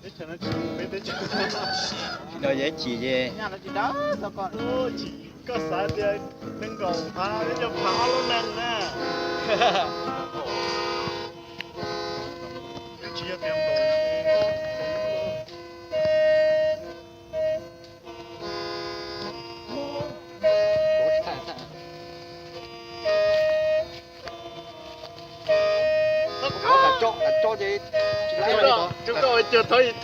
Tsis no yeej chim ces. Koj xav tias nees nkaum phav peb caug phav ob lub neej na. Twb tsis yog tias nkaum.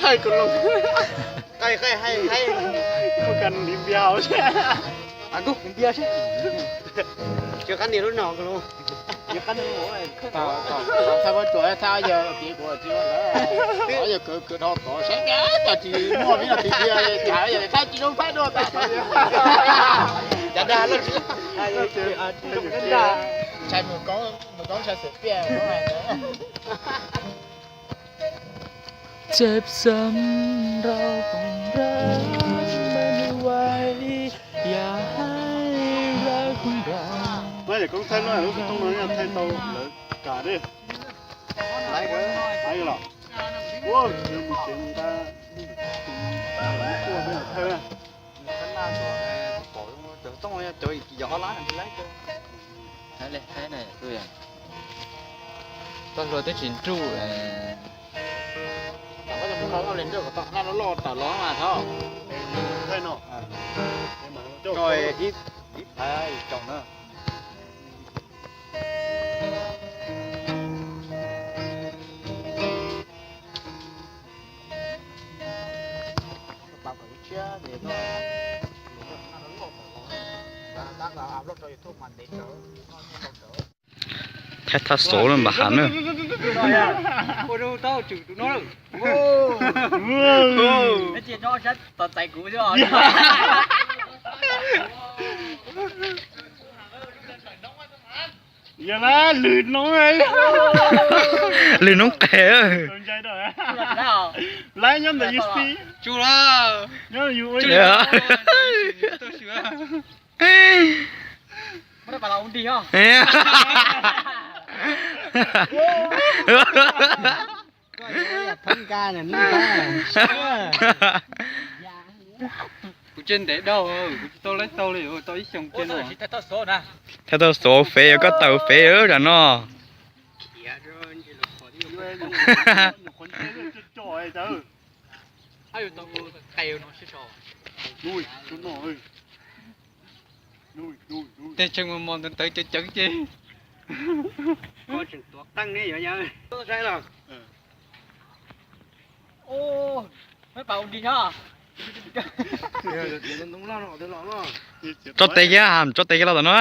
Thaij kuv loo. Mus kag limpias seb. Tsis qab niag lub no kuv loo. Thaij muab tsuas thaij yawg ces kuv tsis ua ntawd. Yawg khwv khwv dhau tod saib cas tsis muaj vib no tiag tiag, cas yawg thaij tsis zoo thaij dua tas. Cas dag loj tsis. Ntshai mus koob, mus koob ntshai xwm piaj. Mas yog koob thaij no lub xov tooj no yog thaij tau lawv kam dej. Los ua mus tsev nqa kuaj peb thaij. Cov tooj cov yog ob lab li laib. Toj hlua twb tsis nruj. Thaij no. Ib phav tsaus na. Thaij thaj xov lawm npam has na. Yog lwm noob, lwm noob qes. Laib nyob ntawm yus xib. Kuv tsev ntev dhau, kuv tsis tau laib tau li, tau ib xyoos kiag no. Thaij tau xov fev, koj tawm fev tam no. Tej tseem mos mos ntawd ntawd ceev ceev ces. Tso tes kiag, tso tes kiag los tom no.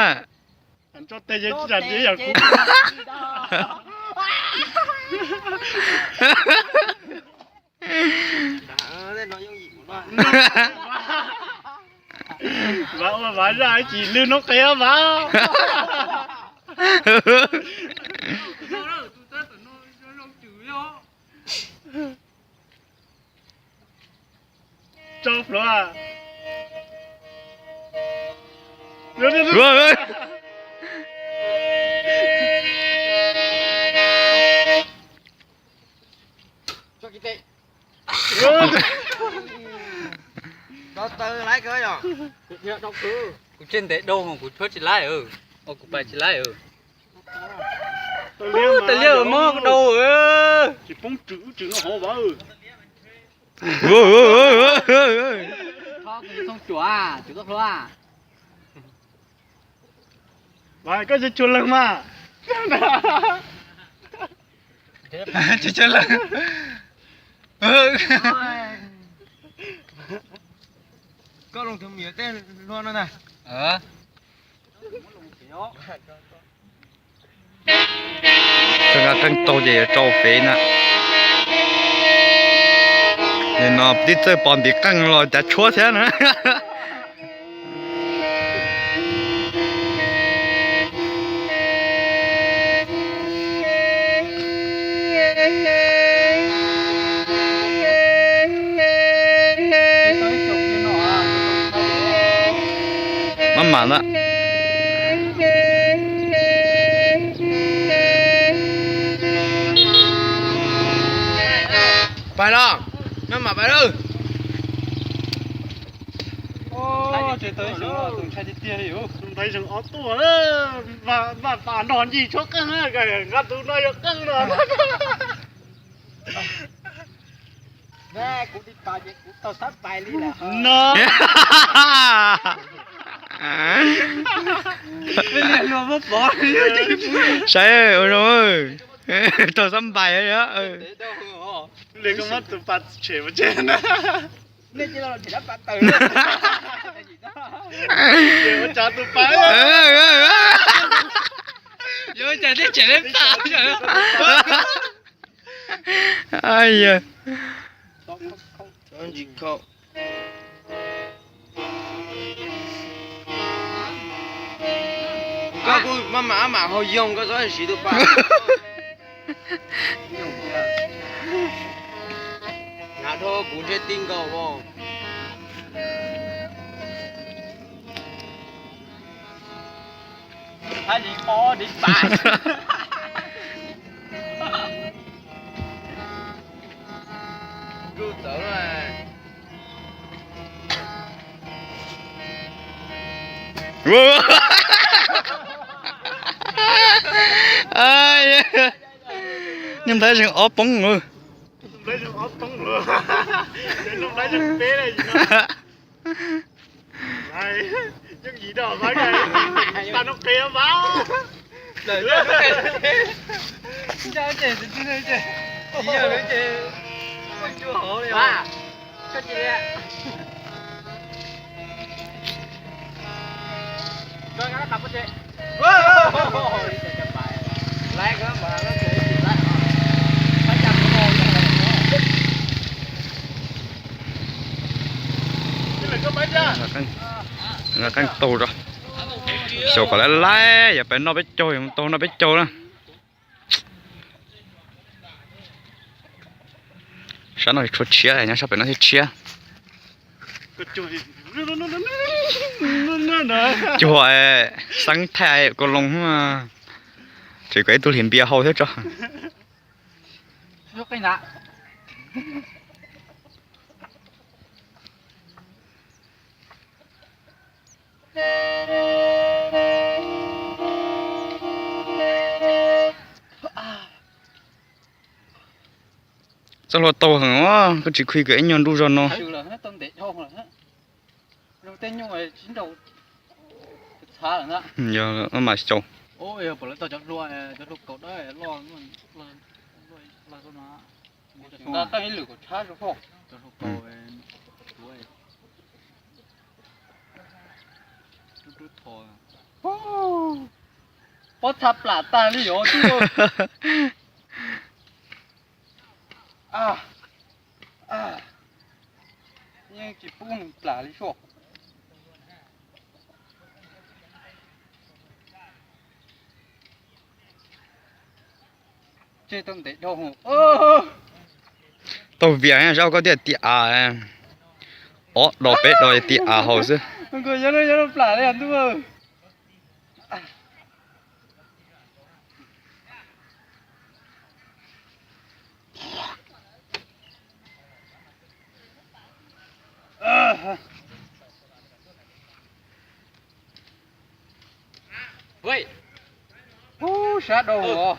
Vav ua vav zaj tsis lwm noob qes vav. Tso pluav. Kuv tsev ntev dhau, kuv tshuab tsis laib, kuv pais tsis laib. Tais liab mob dhau. Tsis poob tswm ub tswm no hov vav. Txhob cuam, cuam toj hlua. Vas, koj tsis tshua leeg mas. Tsis tshua leeg. Koj loo tus me nyuam tej hlua no ntag. Koj nqa qeej tau ces yuav tso fev na. Nim no tib txawj pom ntiv qeej los cav tshuab thiab na. Maj mam na. Pais los, maj mam pais lawm. Tseem tau ib xyoos los tus ntshai tiag tiag li. Tus ntaiv zeeg ob tuaj, npaj pas nrog ncig tshuab qeej, nqa tus no yog qeej no. Kuv tsis pais ces kuv tau sab pais li lawm no. Saib ua zoo, tau sab pais. Ua cas tus pais, yuav ua cas thiaj tshem lej pas. Koj kuj maj mam maj mam haus yoog koj txhob siv tus pais. Hnav dhau kuv ntshe ti nkaus os. Hab li ob li pas. Ntuj txawv na. Niag nplhaib zeeg ob poob. Nqa qeej taug rau, xyaum kom laib laib, yog peb noj peb caug, yog taug noj peb caug na. Sab no tshuav tshiab, nyob sab pem no thiab tshiab. Cuag xeeb thaij kaus loos, tseem kom ib tug hliv npias haus thiab tso. Txoj hlua tau heev, koj tsis khi kom ib nyuag nruj zog no. Yog mas xyaum. Pob txha plam tag li os. Yeej tsis pub nws plam li soj. Tseg tau ntev dhau. Tau vias zab koj tias ti av, ob dos peb dos ti av haus xwb. Nkaus yog, yog plam li ntuj. Ub, sab dhau os.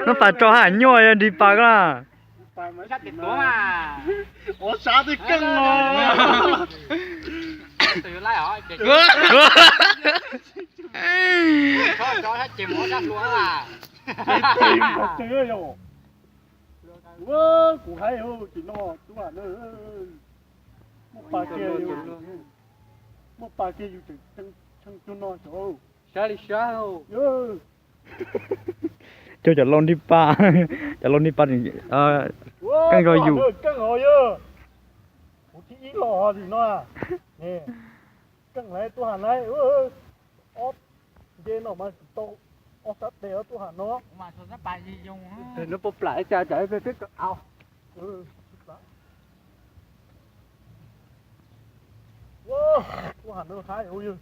Nub pas tso haj nyuaj nrig pas ko na. Ua sab twb keej os. Kuv haib tsis noj tub a. Muaj pas kiag, muaj pas kiag yus tseem tshee cuag no xyov. Sab li sab. Cov, cov laus nrig pas, cov laus nrig pas keej zog yus. Keej os yog. Kuv thib ib los li no. Keej lawm tub ha na. Ob nce no mas tsis tau ob sab tes tub ha no. Tes no puas plam li cas tsam peb kawm au.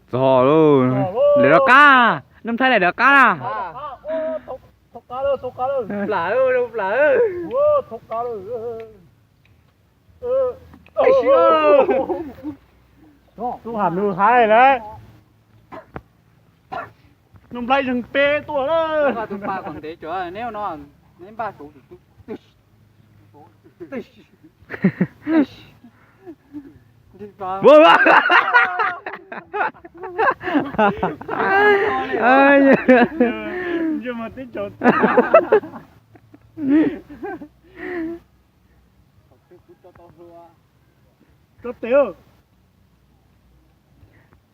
Txog lauj, lawv rov qab. Nuj Nplhaib daim qab na. Plam, plam. Tub ham nug haib lawm. Nuj Nplhaib zeeg peb tuaj lawm. Tus pa kom ntev tso, neb no, neb npaj saud.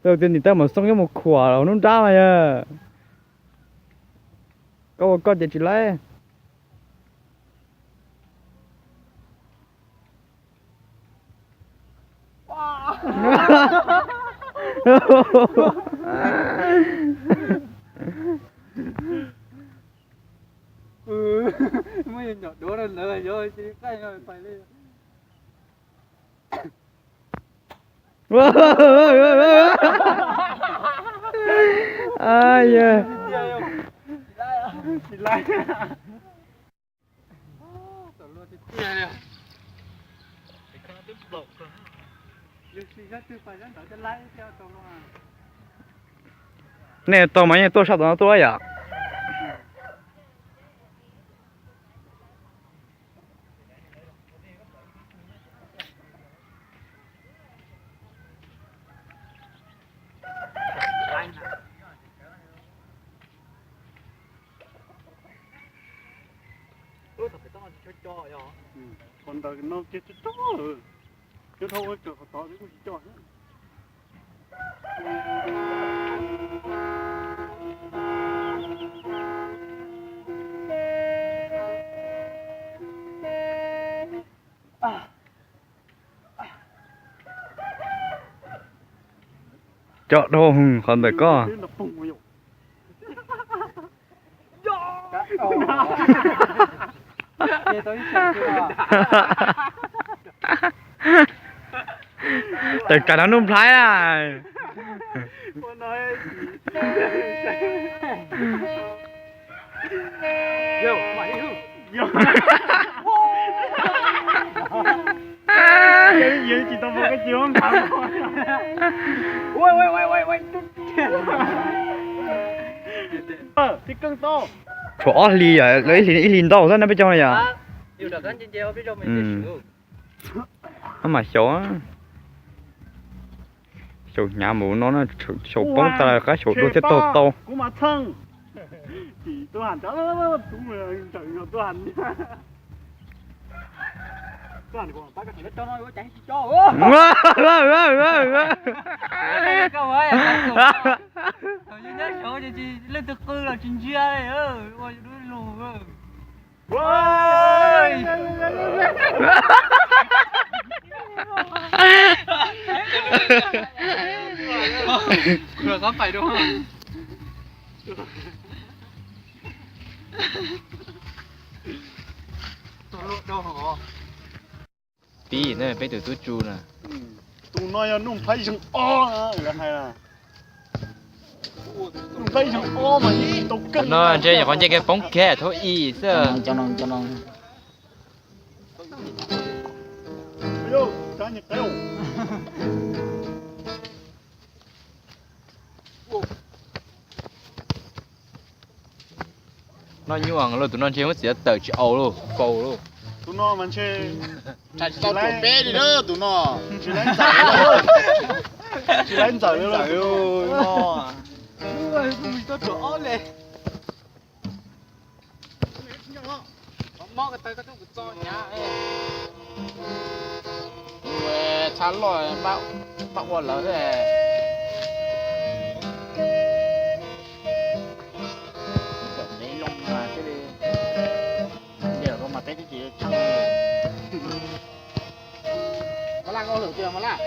Tau tias ntim tau mam xoo coj mus khuam hauv nruab nrab mas yog. Koj ua koj ces tsis laib. Muab nyom duav rau ntawd yuav tsis qab no pais li. Nej tau mas yeej tuaj sab tom no tuaj yom. Qhov ntawd no kiag tog tog, cov dhau ua raws qhov tod kuj tsis coj thiab. Coj dhau qhov ntawm koj. Tawm tsam no Nuj Nplhaib a. Tshuav ob hlis yom, lawv ib hlis ntau xwb na peb caug no yom. Mas xyaum, xyaum hnyav mus no, xyaum poob tas lawm qab xyaum dua thiab taug tau. Leej twg qw los tsis ntsia li, ua lug. Pib ne, peb tus tub tsu na. Tus no yog Nuj Nplhaib zeeg ob na, hais na. Nuj Nplhaib zeeg ob mas yeej tsis tau keej no, ntshe nyuam qhuav nce kiag poob kiag thaum ib xwb. Noj nyuaj lauj, tus no ntshe muab txiav tawm tsis aus lauj, faus lauj. Tus no mas ntshe tsis tau tuam peb li na, tus no tsis laib ntxawm li, tsis laib ntxawm li no. Tshab loj, pab ua lawv thiab. Cov peb loo mas thiaj li, nce los rau mas peb twb tsis tshee li. Mas Laj, koj lwm tiag mas Laj.